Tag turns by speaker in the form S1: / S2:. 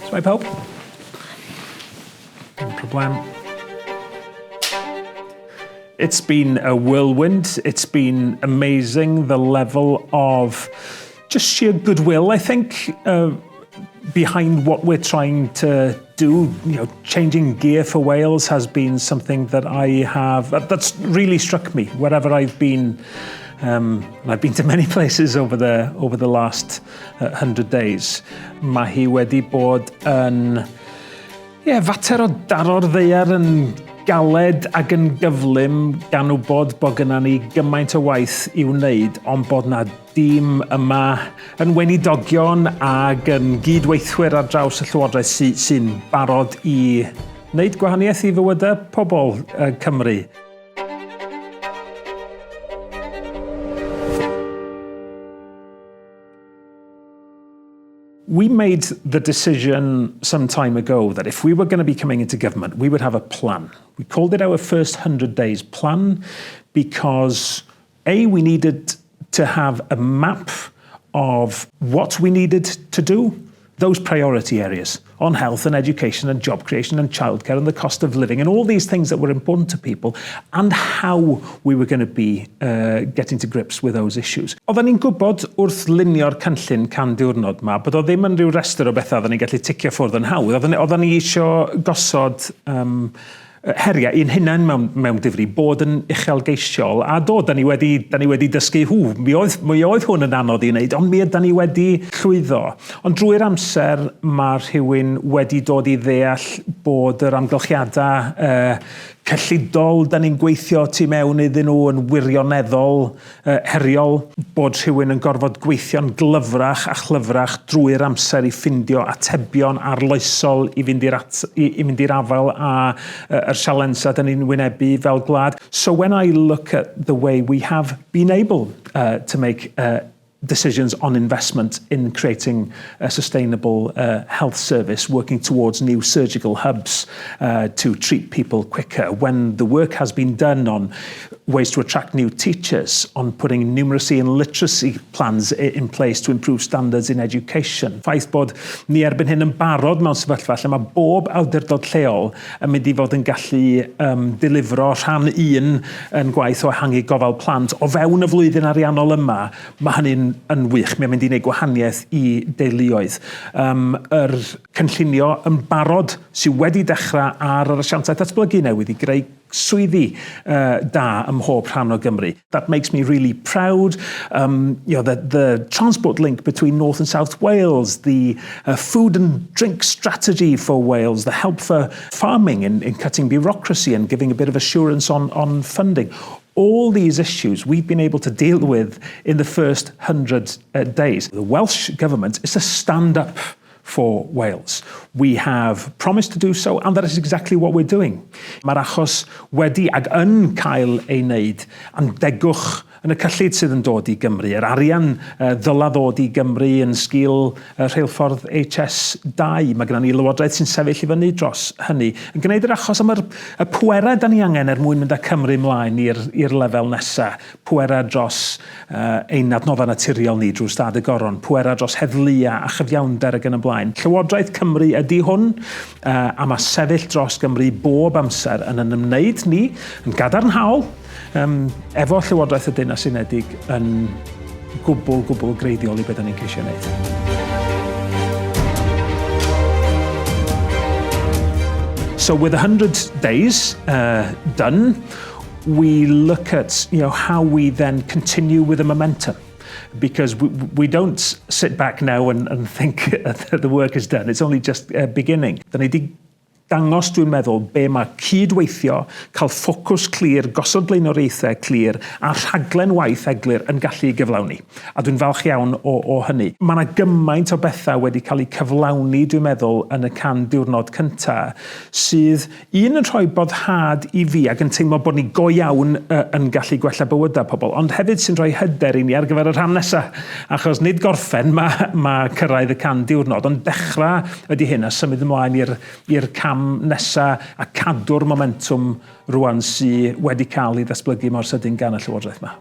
S1: Shwmae pawb? Dim problem. It's been a whirlwind. It's been amazing the level of just sheer goodwill, I think, uh, behind what we're trying to do. You know, changing gear for Wales has been something that I have, that, that's really struck me wherever I've been. Um, and I've been to many places over the, over the last uh, 100 days. Mae hi wedi bod yn yeah, fater o daro'r ddaear yn galed ac yn gyflym gan wybod bod gyda ni gymaint o waith i'w wneud, ond bod na dîm yma yn weinidogion ac yn gydweithwyr ar draws y Llywodraeth sy'n sy barod i wneud gwahaniaeth i fywydau pobl Cymru. We made the decision some time ago that if we were going to be coming into government, we would have a plan. We called it our first 100 days plan because A, we needed to have a map of what we needed to do, those priority areas on health and education and job creation and childcare and the cost of living and all these things that were important to people and how we were going to be uh, getting to grips with those issues. Oedden ni'n gwybod wrth lunio'r cynllun can diwrnod ma bod o ddim yn rhyw restr o bethau oedden ni'n gallu ticio ffwrdd yn hawdd. Oedden ni eisiau gosod um, heriau i'n hunain mewn, mewn difri, bod yn uchelgeisiol, a do, da ni wedi, da ni wedi dysgu hw, mi oedd, mi oedd hwn yn anodd i wneud, ond mi yda ni wedi llwyddo. Ond drwy'r amser mae rhywun wedi dod i ddeall bod yr amgylchiadau uh, cyllidol da ni'n gweithio tu mewn iddyn nhw yn wirioneddol uh, heriol, bod rhywun yn gorfod gweithio'n glyfrach a chlyfrach drwy'r amser i ffindio atebion arloesol i fynd i'r, at, i, i fynd i'r afael â uh, yr sialensau da ni'n wynebu fel gwlad. So when I look at the way we have been able uh, to make uh, decisions on investment in creating a sustainable uh, health service, working towards new surgical hubs uh, to treat people quicker. When the work has been done on ways to attract new teachers, on putting numeracy and literacy plans in place to improve standards in education. Ffaith bod ni erbyn hyn yn barod mewn sefyllfa lle mae bob awdurdod lleol yn mynd i fod yn gallu um, dilifro rhan un yn gwaith o ehangu gofal plant o fewn y flwyddyn ariannol yma, mae hynny'n yn wych. Mae'n mynd i wneud gwahaniaeth i deuluoedd. Um, yr cynllunio yn barod sydd wedi dechrau ar yr asiantaeth datblygu newydd i greu swyddi uh, da ym mhob rhan o Gymru. That makes me really proud. Um, you know, the, the transport link between North and South Wales, the uh, food and drink strategy for Wales, the help for farming in, in cutting bureaucracy and giving a bit of assurance on, on funding. All these issues we've been able to deal with in the first 100 uh, days. The Welsh Government is a stand-up for Wales. We have promised to do so, and that is exactly what we're doing. Mae'r achos wedi ag yn cael ei wneud am degwch yn y cyllid sydd yn dod i Gymru, yr arian uh, ddyla ddod i Gymru yn sgil uh, rheilffordd HS2. Mae gennym ni lywodraeth sy'n sefyll i fyny dros hynny. Yn gwneud yr achos am yr, y pwerau da ni angen er mwyn mynd â Cymru ymlaen i'r lefel nesaf. Pwerau dros uh, ein adnoddau naturiol ni drwy Stad y Goron, pwerau dros heddlua a chyfiawnder ac yn y blaen. Llywodraeth Cymru ydy hwn, uh, a mae sefyll dros Gymru bob amser yn yn ymwneud ni yn gadarnhaol um, efo Llywodraeth y Deyrnas Unedig yn gwbl, gwbl greiddiol i beth ni'n ceisio wneud. So with 100 days uh, done, we look at you know, how we then continue with the momentum because we, we don't sit back now and, and think that the work is done. It's only just uh, beginning. Da ni wedi dangos, dwi'n meddwl, be mae cydweithio, cael ffocws clir, gosod blaenoriaethau clir a rhaglen waith eglur yn gallu gyflawni. A dwi'n falch iawn o, o hynny. Mae yna gymaint o bethau wedi cael eu cyflawni, dwi'n meddwl, yn y can diwrnod cyntaf, sydd Un yn rhoi boddhad i fi ac yn teimlo bod ni go iawn uh, yn gallu gwella bywydau pobl, ond hefyd sy'n rhoi hyder i ni ar gyfer y rhan nesaf. Achos nid gorffen mae, mae cyrraedd y can diwrnod, ond dechrau ydy hyn a symud ymlaen i'r cam nesaf a cadw'r momentwm rwan sydd wedi cael ei ddatblygu mor sydyn gan y Llywodraeth yma.